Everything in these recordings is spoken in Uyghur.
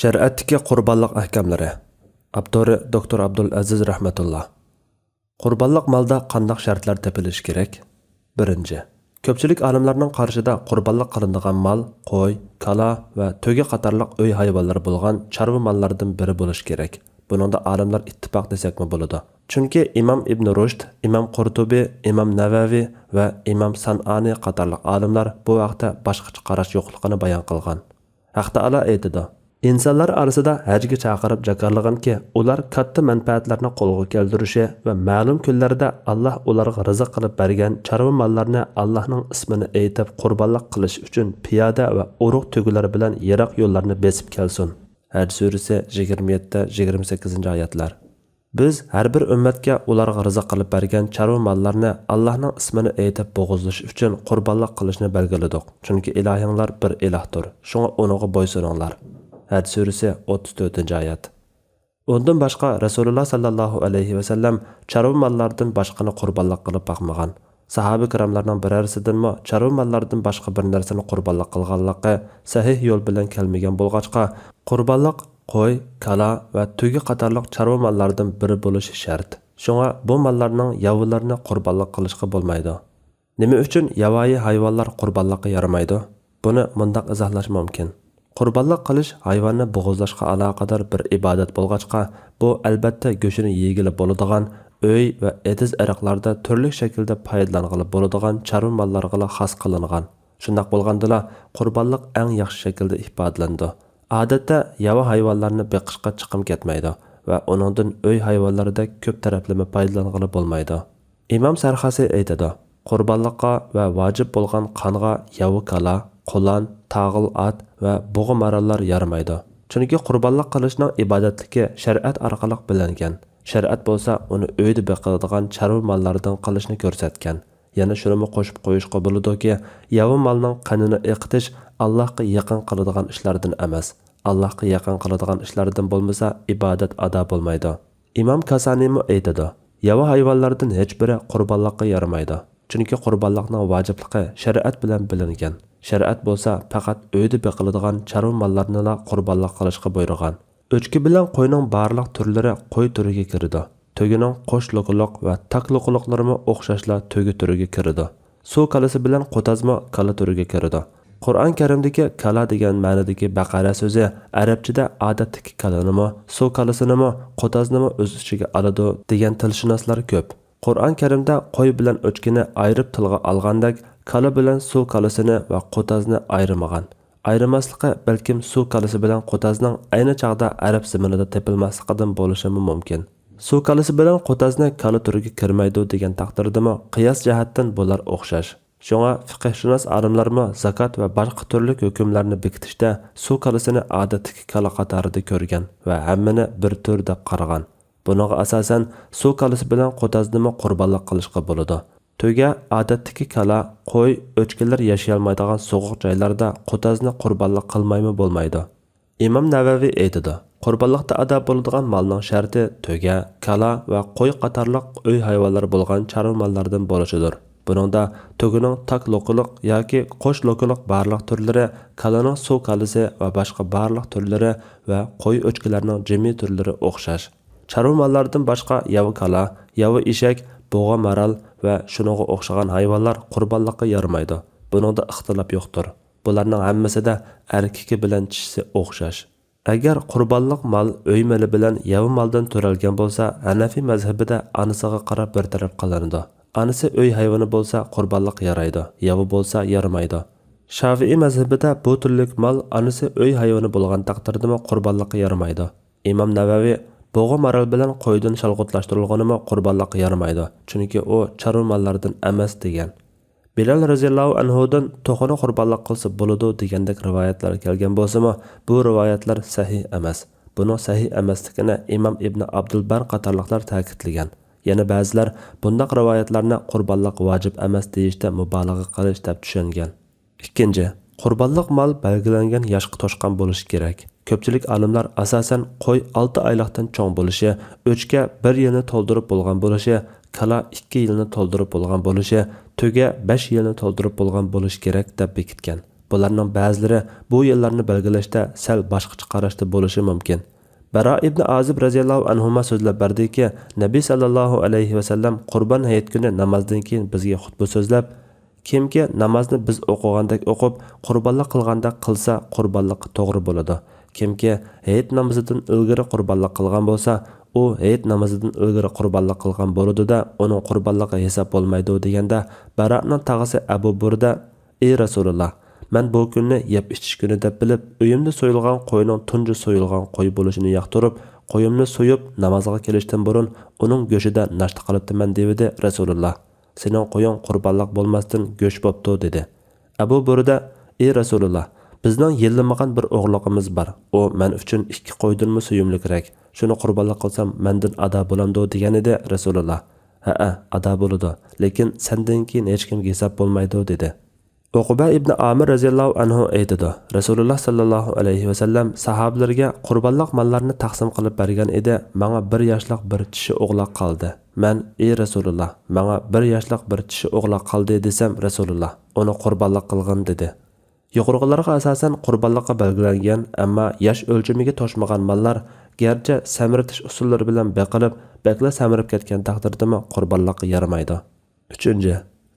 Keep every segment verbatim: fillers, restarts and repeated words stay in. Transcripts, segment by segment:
شەرىئەتتىكى قۇربانلىق ئەھكاملىرى. ئاپتورى دوكتور ئابدۇل ئەزىز رەھمەتۇللا. قۇربانلىق مالدا قانداق شەرتلەر تېپىلىشى كېرەك؟ بىرىنچى، كۆپچىلىك ئالىملارنىڭ قارىشىدا قۇربانلىق قىلىنىدىغان مال قوي، كالا ۋە تۆگە قاتارلىق ئۆي ھايۋانلىرى بولغان چارۋا ماللاردىن بىرى بولۇشى كېرەك. بۇنىڭدا ئالىملار ئىتتىپاق دېسەكمۇ بولىدۇ. چۈنكى ئىمام ئىبن رۇشد، ئىمام قۇرتۇبى، ئىمام نەۋەۋى ۋە ئىمام سانئانى قاتارلىق ئالىملار بۇ ھەقتە باشقىچە قاراش يوقلۇقىنى بايان قىلغان. ھەق تائالا ئېيتىدۇ: «ئىنسانلار ئارىسىدا ھەجگە چاقىرىپ جاكارلىغىنكى، ئۇلار كاتتا مەنپەئەتلەرنى قولغا كەلتۈرۈشى ۋە مەلۇم كۈنلەردە ئاللاھ ئۇلارغا رىزىق قىلىپ بەرگەن چارۋا ماللارنى ئاللاھنىڭ ئىسمىنى ئېيتىپ قۇربانلىق قىلىش ئۈچۈن پىيادە ۋە ئۇرۇق تۆگىلەر بىلەن يىراق يوللارنى بېسىپ كەلسۇن.» ھەج سۈرىسى يىگىرمە يەتتە، يىگىرمە سەككىزىنچى ئايەتلەر. بىز ھەر بىر ئۈممەتكە ئۇلارغا رىزىق قىلىپ بەرگەن چارۋا ماللارنى ئاللاھنىڭ ئىسمىنى ئېيتىپ بوغۇزلىشى ئۈچۈن قۇربانلىق قىلىشنى بەلگىلىدۇق، چۈنكى ئىلاھىڭلار بىر ئىلاھتۇر، شۇڭا ئۇنىڭغا بويسۇنۇڭلار. ھەج سۈرىسى، ئوتتۇز تۆتىنچى ئايەت. ئۇندىن باشقا رەسۇلۇللا ساللاللاھۇ ئەلەيھى ۋەسەللەم چارۋا ماللاردىن باشقىنى قۇربانلىق قىلىپ باقمىغان. ساھابە كىراملارنىڭ بىرەرسىدىنمۇ چارۋا ماللاردىن باشقا بىر نەرسىنى قۇربانلىق قىلغانلىقى سەھىھ يول بىلەن كەلمىگەن بولغاچقا، قۇربانلىق قوي، كالا ۋە تۆگە قاتارلىق چارۋا ماللاردىن بىرى بولۇشى شەرت. شۇڭا بۇ ماللارنىڭ ياۋىلىرىنى قۇربانلىق قىلىشقا بولمايدۇ. نېمە ئۈچۈن ياۋايى ھايۋانلار قۇربانلىققا يارىمايدۇ؟ بۇنى مۇنداق ئىزاھلاش مۇمكىن. قۇربانلىق قىلىش ھايۋاننى بوغۇزلاشقا ئالاقىدار بىر ئىبادەت بولغاچقا، بۇ ئەلبەتتە گۆشىنى يېگىلى بولىدىغان، ئۆي ۋە ئېتىز-ئېرىقلاردا تۈرلۈك شەكىلدە پايدىلانغىلى بولىدىغان چارۋا ماللارغىلا خاس قىلىنغان. شۇنداق بولغاندىلا، قۇربانلىق ئەڭ ياخشى شەكىلدە ئىپادىلىنىدۇ. ئادەتتە ياۋا ھايۋانلارنى بېقىشقا چىقىم كەتمەيدۇ ۋە ئۇنىڭدىن ئۆي ھايۋانلىرىدەك كۆپ تەرەپلىمە پايدىلانغىلى بولمايدۇ. ئىمام سەرخاسى ئېيتىدۇ: «قۇربانلىققا ۋە ۋاجىپ بولغان قانغا ياۋا كالا، قۇلان، تاغىل ئات ۋە بۇغا ماراللار يارىمايدۇ. چۈنكى قۇربانلىق قىلىشنىڭ ئىبادەتلىكى شەرىئەت ئارقىلىق بىلىنگەن. شەرىئەت بولسا ئۇنى ئۆيدە بېقىلىدىغان چارۋا ماللاردىن قىلىشنى كۆرسەتكەن.» يەنە شۇنىمۇ قوشۇپ قويۇشقا بولىدۇكى، ياۋا مالنىڭ قېنىنى ئېقىتىش ئاللاھقا يېقىن قىلىدىغان ئىشلاردىن ئەمەس. ئاللاھقا يېقىن قىلىدىغان ئىشلاردىن بولمىسا، ئىبادەت ئادا بولمايدۇ. ئىمام كاسانىمۇ ئېيتىدۇ: «ياۋا ھايۋانلاردىن ھېچبىرى قۇربانلىققا يارىمايدۇ. چۈنكى قۇربانلىقنىڭ ۋاجىپلىقى شەرىئەت بىلەن بىلىنگەن. شەرىئەت بولسا پەقەت ئۆيدە بېقىلىدىغان چارۋا ماللارنىلا قۇربانلىق قىلىشقا بۇيرۇغان.» ئۆچكە بىلەن قوينىڭ بارلىق تۈرلىرى قوي تۈرىگە كىرىدۇ. تۆگىنىڭ قوش لوكىلىق ۋە تاك لوكىلىقلىرىمۇ ئوخشاشلا تۆگە تۈرىگە كىرىدۇ. سۇ كالىسى بىلەن قوتازمۇ كالا تۈرىگە كىرىدۇ. قۇرئان كەرىمدىكى كالا دېگەن مەنىدىكى بەقەرە سۆزى ئەرەبچىدە ئادەتتىكى كالىنىمۇ، سۇ كالىسىنىمۇ، قوتازنىمۇ ئۆز ئىچىگە ئالىدۇ، دېگەن تىلشۇناسلار كۆپ. قۇرئان كەرىمدە قوي بىلەن ئۆچكىنى ئايرىپ تىلغا ئالغاندەك، كالا بىلەن سۇ كالىسىنى ۋە قوتازنى ئايرىمىغان. ئايرىماسلىقى بەلكىم سۇ كالىسى بىلەن قوتازنىڭ ئەينى چاغدا ئەرەب زېمىنىدا تېپىلماسلىقىدىن بولۇشىمۇ مۇمكىن. سۇ كالىسى بىلەن قوتازنى كالا تۈرىگە كىرمەيدۇ دېگەن تەقدىردىمۇ قىياس جەھەتتىن بۇلار ئوخشاش. شۇڭا فىقىھشۇناس ئالىملارمۇ زاكات ۋە باشقا تۈرلۈك ھۆكۈملەرنى بېكىتىشتە سۇ كالىسىنى ئادەتتىكى كالا قاتارىدا كۆرگەن ۋە ھەممىنى بىر تۈر دەپ قارىغان. بۇنىڭغا ئاساسەن، سۇ كالىسى بىلەن قوتازنىمۇ قۇربانلىق قىلىشقا بولىدۇ. تۆگە، ئادەتتىكى كالا، قوي، ئۆچكىلەر ياشىيالمايدىغان سوغۇق جايلاردا قوتازنى قۇربانلىق قىلمايمۇ بولمايدۇ. ئىمام نەۋەۋى ئېيتىدۇ: «قۇربانلىقتا ئادا بولىدىغان مالنىڭ شەرتى تۆگە، كالا ۋە قوي قاتارلىق ئۆي ھايۋانلىرى بولغان چارۋا ماللاردىن بولۇشىدۇر. بۇنىڭدا تۆگىنىڭ تاك لوكىلىق ياكى قوش لوكىلىق بارلىق تۈرلىرى، كالىنىڭ سۇ كالىسى ۋە باشقا بارلىق تۈرلىرى ۋە قوي ئۆچكىلەرنىڭ جىمى تۈرلىرى ئوخشاش. چارۋا ماللاردىن باشقا ياۋا كالا، ياۋا ئېشەك، بۇغا مارال ۋە شۇنىڭغا ئوخشىغان ھايۋانلار قۇربانلىققا يارىمايدۇ. بۇنىڭدا ئىختىلاپ يوقتۇر. بۇلارنىڭ ھەممىسىدە ئەركىكى بىلەن چىشىسى ئوخشاش.» ئەگەر قۇربانلىق مال ئۆي مېلى بىلەن ياۋا مالدىن تۆرەلگەن بولسا، ھەنەفىي مەزھىپىدە ئانىسىغا قاراپ بىر تەرەپ قىلىنىدۇ. ئانىسى ئۆي ھايۋىنى بولسا قۇربانلىققا يارايدۇ، ياۋا بولسا يارىمايدۇ. شافىئىي مەزھىپىدە بۇ تۈرلۈك مال ئانىسى ئۆي ھايۋىنى بولغان تەقدىردىمۇ قۇربانلىققا يارىمايدۇ. ئىمام نەۋەۋى: «بۇغا مارال بىلەن قويدىن شالغۇتلاشتۇرۇلغىنىمۇ قۇربانلىققا يارىمايدۇ، چۈنكى ئۇ چارۋا ماللاردىن ئەمەس» دېگەن. بىلال رەزىياللاھۇ ئەنھۇدىن توخۇنى قۇربانلىق قىلسا بولىدۇ دېگەندەك رىۋايەتلەر كەلگەن بولسىمۇ، بۇ رىۋايەتلەر سەھىھ ئەمەس. بۇنىڭ سەھىھ ئەمەسلىكىنى ئىمام ئىبنى ئابدۇلبەر قاتارلىقلار تەكىتلىگەن. يەنە بەزىلەر بۇنداق رىۋايەتلەرنى قۇربانلىق ۋاجىپ ئەمەس دېيىشتە مۇبالىغە قىلىش دەپ چۈشەنگەن. ئىككىنچى، قۇربانلىق مال بەلگىلەنگەن ياشقا توشقان بولۇشى كېرەك. كۆپچىلىك ئالىملار ئاساسەن قوي ئالتە ئايلىقتىن چوڭ بولۇشى، ئۆچكە بىر يىلنى تولدۇرۇپ بولغان بولۇشى، كالا ئىككى يىلنى تولدۇرۇپ بولغان بولۇشى، تۆگە بەش يىلنى تولدۇرۇپ بولغان بولۇشى كېرەك دەپ بېكىتكەن. بۇلارنىڭ بەزىلىرى بۇ يىللارنى بەلگىلەشتە سەل باشقىچە قاراشتا بولۇشى مۇمكىن. بەرا ئىبنى ئازىب رەزىياللاھۇ ئەنھۇما سۆزلەپ بەردىكى، نەبى سەللەللاھۇ ئەلەيھى ۋەسەللەم قۇربان ھېيت كۈنى نامازدىن كېيىن بىزگە خۇتبە سۆزلەپ، كىمكى نامازنى بىز ئوقۇغاندەك ئوقۇپ، قۇربانلىق قىلغاندەك قىلسا، قۇربانلىقى توغرا بولىدۇ. كىمكى ھېيت نامىزىدىن ئىلگىرى قۇربانلىق قىلغان بولسا، ئۇ ھېيت نامىزىدىن ئىلگىرى قۇربانلىق قىلغان بولىدۇ-دە، ئۇنىڭ قۇربانلىقى ھېساب بولمايدۇ، دېگەندە، بەرانىڭ تاغىسى ئەبۇ بۇردە، ئى رەسۇلۇللا، مەن بۇ كۈننى يەپ ئىچىش كۈنى دەپ بىلىپ، ئۆيۈمدە سويۇلغان قوينىڭ تۇنجى سويۇلغان قوي بولۇشىنى ياقتۇرۇپ، قويۇمنى سويۇپ، نامازغا كېلىشتىن بۇرۇن ئۇنىڭ گۆشىدە ناشتا قىلىپتىمەن، دېۋىدى رەسۇلۇللا. سېنىڭ قويۇڭ قۇربانلىق بولماستىن گۆش بوپتۇ، دېدى. ئەبۇ بۇردە، ئى رەسۇلۇللا، بىزنىڭ يىللىمىغان بىر ئوغلاقىمىز بار. ئۇ مەن ئۈچۈن ئىككى قويدىنمۇ سۆيۈملۈكرەك. شۇنى قۇربانلىق قىلسام، مەندىن ئادا بولامدۇ؟ دېگەنىدى رەسۇلۇللا. ھەئە، ئادا بولىدۇ. لېكىن سەندىن كېيىن ھېچكىمگە ھېساب بولمايدۇ، دېدى. ئوقۇبە ئىبنى ئامىر رەزىياللاھۇ ئەنھۇ ئېيتىدۇ، رەسۇلۇللا سەللەللاھۇ ئەلەيھى ۋەسەللەم ساھابىلىرىگە قۇربانلىق ماللارنى تەقسىم قىلىپ بەرگەن ئىدى، ماڭا بىر ياشلىق بىر چىشى ئوغلاق قالدى. مەن، ئى رەسۇلۇللا، ماڭا بىر ياشلىق بىر چىشى ئوغلاق قالدى، دېسەم، رەسۇلۇللا، ئۇنى قۇربانلىق قىلغىن، دېدى. يۇقىرىقىلارغا ئاساسەن قۇربانلىققا بەلگىلەنگەن، ئەمما ياش ئۆلچىمىگە توشمىغان ماللار، گەرچە سەمرىتىش ئۇسۇللىرى بىلەن بېقىلىپ، بەكلا سەمرىپ كەتكەن تەقدىردىمۇ قۇربانلىققا يارىمايدۇ. ئۈچىنچى،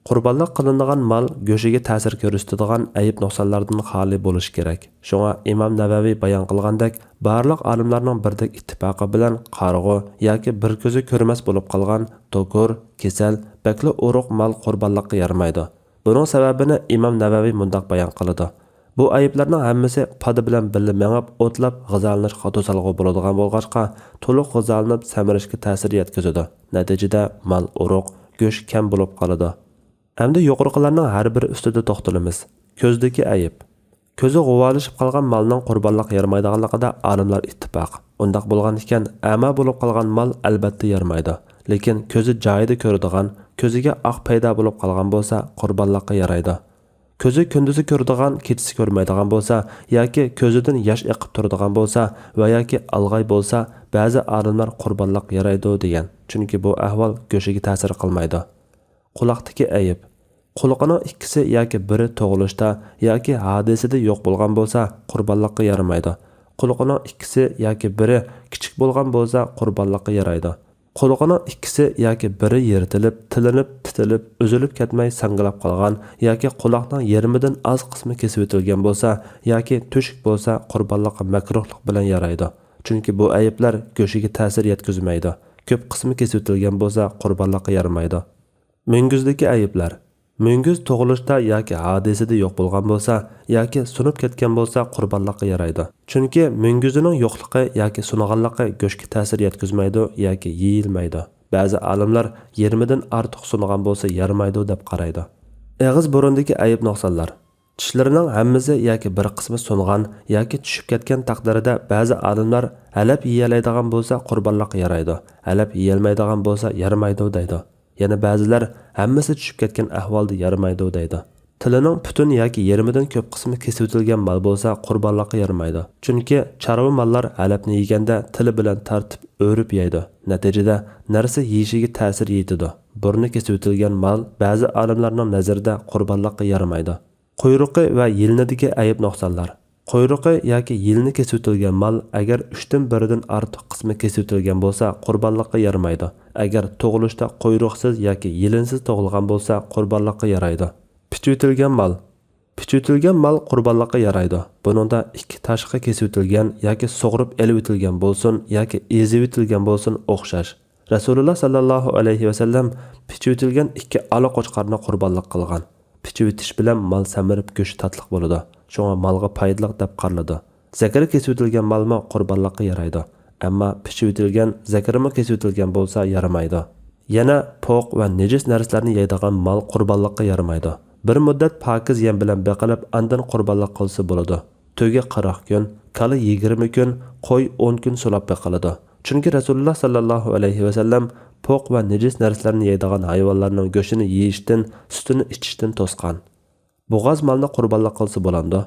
قۇربانلىق قىلىنىدىغان مال گۆشىگە تەسىر كۆرسىتىدىغان ئەيىب نۇقسانلاردىن خالىي بولۇشى كېرەك. شۇڭا ئىمام نەۋەۋى بايان قىلغاندەك، بارلىق ئالىملارنىڭ بىردەك ئىتتىپاقى بىلەن قارىغۇ ياكى بىر كۆزى كۆرمەس بولۇپ قالغان، توكۇر، كېسەل، بەكلا ئورۇق مال قۇربانلىققا يارىمايدۇ. بۇنىڭ سەۋەبىنى ئىمام نەۋەۋى مۇنداق بايان قىلىدۇ. بۇ ئەيىبلەرنىڭ ھەممىسى پادا بىلەن بىللە مېڭىپ، ئوتلاپ غىزالىنىشقا توسالغۇ بولىدىغان بولغاچقا، تولۇق غىزالىنىپ سەمرىشكە تەسىر يەتكۈزىدۇ. نەتىجىدە مال ئورۇق، گۆش كەم بولۇپ قالىدۇ. ئەمدى يۇقىرىقىلارنىڭ ھەر بىرى ئۈستىدە توختىلىمىز. كۆزدىكى ئەيىب. كۆزى غۇۋالىشىپ قالغان مالنىڭ قۇربانلىققا يارىمايدىغانلىقىدا ئالىملار ئىتتىپاق. ئۇنداق بولغان ئىكەن، ئەما بولۇپ قالغان مال ئەلبەتتە يارىمايدۇ. لېكىن كۆزى جايىدا كۆرىدىغان، كۆزىگە ئاق پەيدا بولۇپ قالغان بولسا، قۇربانلىققا يارايدۇ. كۆزى كۈندۈزى كۆرىدىغان، كېچىسى كۆرمەيدىغان بولسا ياكى كۆزىدىن ياش ئېقىپ تۇرىدىغان بولسا ۋە ياكى ئالغاي بولسا، بەزى ئالىملار قۇربانلىققا يارايدۇ دېگەن. چۈنكى بۇ ئەھۋال گۆشىگە تەسىر قىلمايدۇ. قۇلاقتىكى ئەيىب. قۇلىقىنىڭ ئىككىسى ياكى بىرى تۇغۇلۇشتا ياكى ھادىسىدە يوق بولغان بولسا، قۇربانلىققا يارىمايدۇ. قۇلىقىنىڭ ئىككىسى ياكى بىرى كىچىك بولغان بولسا، قۇربانلىققا يارايدۇ. قۇلىقىنىڭ ئىككىسى ياكى بىرى يىرتىلىپ، تىلىنىپ، تىتىلىپ، ئۈزۈلۈپ كەتمەي ساڭگىلاپ قالغان ياكى قۇلاقنىڭ يېرىمىدىن ئاز قىسمى كېسىۋېتىلگەن بولسا ياكى تۆشۈك بولسا، قۇربانلىققا مەكرۇھلۇق بىلەن يارايدۇ. چۈنكى بۇ ئەيىبلەر گۆشىگە تەسىر يەتكۈزمەيدۇ. كۆپ قىسمى كېسىۋېتىلگەن بولسا، قۇربانلىققا يارىمايدۇ. مۈڭگۈزدىكى ئەيىبلەر. مۈڭگۈز تۇغۇلۇشتا ياكى ھادىسىدە يوق بولغان بولسا ياكى سۇنۇپ كەتكەن بولسا، قۇربانلىققا يارايدۇ. چۈنكى مۈڭگۈزىنىڭ يوقلۇقى ياكى سۇنغانلىقى گۆشكە تەسىر يەتكۈزمەيدۇ ياكى يېيىلمەيدۇ. بەزى ئالىملار يېرىمىدىن ئارتۇق سۇنغان بولسا يارىمايدۇ دەپ قارايدۇ. ئېغىز بۇرۇندىكى ئەيىب نۇقسانلار. چىشلىرىنىڭ ھەممىسى ياكى بىر قىسمى سۇنغان ياكى چۈشۈپ كەتكەن تەقدىردە، بەزى ئالىملار ھەلەپ يېيەلەيدىغان بولسا، قۇربانلىققا يارايدۇ، ھەلەپ يېيەلمەيدىغان بولسا، يارىمايدۇ دەيدۇ. يەنە بەزىلەر ھەممىسى چۈشۈپ كەتكەن ئەھۋالدا يارىمايدۇ دەيدۇ. تىلىنىڭ پۈتۈن ياكى يېرىمىدىن كۆپ قىسمى كېسىۋېتىلگەن مال بولسا، قۇربانلىققا يارىمايدۇ. چۈنكى چارۋا ماللار ھەلەپنى يېگەندە تىلى بىلەن تارتىپ، ئۆرۈپ يەيدۇ. نەتىجىدە نەرسە يېيىشىگە تەسىر يېتىدۇ. بۇرنى كېسىۋېتىلگەن مال بەزى ئالىملارنىڭ نەزىرىدە قۇربانلىققا يارىمايدۇ. قۇيرۇقى ۋە يېلىنىدىكى ئەيىب نۇقسانلار. قۇيرۇقى ياكى يېلىنى كېسىۋېتىلگەن مال ئەگەر ئۈچتىن بىرىدىن ئارتۇق قىسمى كېسىۋېتىلگەن بولسا، قۇربانلىققا يارىمايدۇ. ئەگەر تۇغۇلۇشتا قۇيرۇقسىز ياكى يېلىنسىز تۇغۇلغان بولسا، قۇربانلىققا يارايدۇ. پىچىۋېتىلگەن مال. پىچىۋېتىلگەن مال قۇربانلىققا يارايدۇ. بۇنىڭدا ئىككى تاشقى كېسىۋېتىلگەن ياكى سۇغۇرۇپ ئېلىۋېتىلگەن بولسۇن ياكى ئېزىۋېتىلگەن بولسۇن ئوخشاش. رەسۇلۇللا سەللەللاھۇ ئەلەيھى ۋەسەللەم پىچىۋېتىلگەن ئىككى ئالا قوچقارنى قۇربانلىق قىلغان. پىچىۋېتىش بىلەن مال سەمرىپ گۆشى تاتلىق بولىدۇ. شۇڭا مالغا پايدىلىق دەپ قارىلىدۇ. زەكىرى كېسىۋېتىلگەن مالمۇ قۇربانلىققا يارايدۇ. ئەمما پىچىۋېتىلگەن زەكىرىمۇ كېسىۋېتىلگەن بولسا يارىمايدۇ. يەنە پوق ۋە نىجىس نەرسىلەرنى يەيدىغان مال قۇربانلىققا يارىمايدۇ. بىر مۇددەت پاكىز يەم بىلەن بېقىلىپ، ئاندىن قۇربانلىق قىلسا بولىدۇ. تۆگە قىرىق كۈن، كالا يىگىرمە كۈن، قوي ئون كۈن سولاپ بېقىلىدۇ. چۈنكى رەسۇلۇللا سەللەللاھۇ ئەلەيھى ۋەسەللەم پوق ۋە نىجىس نەرسىلەرنى يەيدىغان ھايۋانلارنىڭ گۆشىنى يېيىشتىن، سۈتىنى ئىچىشتىن توسقان. بوغاز مالنى قۇربانلىق قىلسا بولامدۇ؟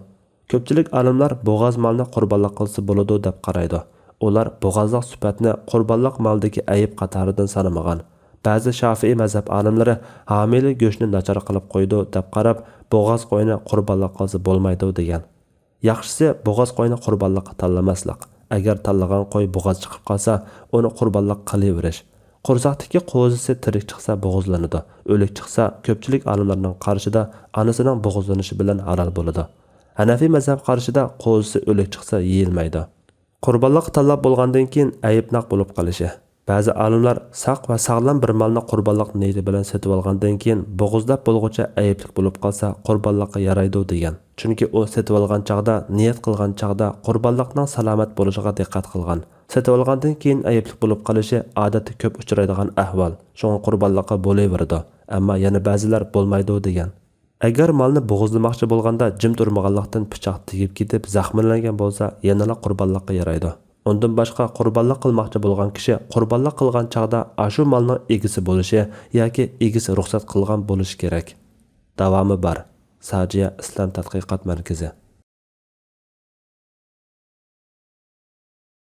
كۆپچىلىك ئالىملار بوغاز مالنى قۇربانلىق قىلسا بولىدۇ دەپ قارايدۇ. ئۇلار بوغازلىق سۈپەتنى قۇربانلىق مالدىكى ئەيىب قاتارىدىن سانىمىغان. بەزى شافىئىي مەزھەپ ئالىملىرى ھامىلە گۆشنى ناچار قىلىپ قويىدۇ دەپ قاراپ، بوغاز قوينى قۇربانلىق قىلسا بولمايدۇ دېگەن. ياخشىسى، بوغاز قوينى قۇربانلىققا تاللىماسلىق. ئەگەر تاللىغان قوي بوغاز چىقىپ قالسا، ئۇنى قۇربانلىق قىلىۋېرىش. قورساقتىكى قوزىسى تىرىك چىقسا بوغۇزلىنىدۇ، ئۆلۈك چىقسا كۆپچىلىك ئالىملارنىڭ قارىشىدا ئانىسىنىڭ بوغۇزلىنىشى بىلەن ھالال بولىدۇ. ھەنەفىي مەزھەپ قارىشىدا قوزىسى ئۆلۈك چىقسا يېيىلمەيدۇ. قۇربانلىققا تاللاپ بولغاندىن كېيىن ئەيىبناق بولۇپ قېلىشى. بەزى ئالىملار ساق ۋە ساغلام بىر مالنى قۇربانلىق نىيىتى بىلەن سېتىۋالغاندىن كېيىن بوغۇزلاپ بولغۇچە ئەيىبلىك بولۇپ قالسا قۇربانلىققا يارايدۇ دېگەن. چۈنكى ئۇ سېتىۋالغان چاغدا، نىيەت قىلغان چاغدا قۇربانلىقنىڭ سالامەت بولۇشىغا دىققەت قىلغان. سېتىۋالغاندىن كېيىن ئەيىبلىك بولۇپ قېلىشى ئادەتتە كۆپ ئۇچرايدىغان ئەھۋال. شۇڭا قۇربانلىققا بولۇۋېرىدۇ. ئەمما يەنە بەزىلەر بولمايدۇ دېگەن. ئەگەر مالنى بوغۇزلىماقچى بولغاندا جىم تۇرمىغانلىقتىن پىچاق تېگىپ كېتىپ زەخىملەنگەن بولسا، يەنىلا قۇربانلىققا يارايدۇ. ئۇندىن باشقا، قۇربانلىق قىلماقچى بولغان كىشى قۇربانلىق قىلغان چاغدا ئاشۇ مالنىڭ ئىگىسى بولۇشى ياكى ئىگىسى رۇخسەت قىلغان بولۇشى كېرەك. داۋامى بار. ساجىيە ئىسلام تەتقىقات مەركىزى.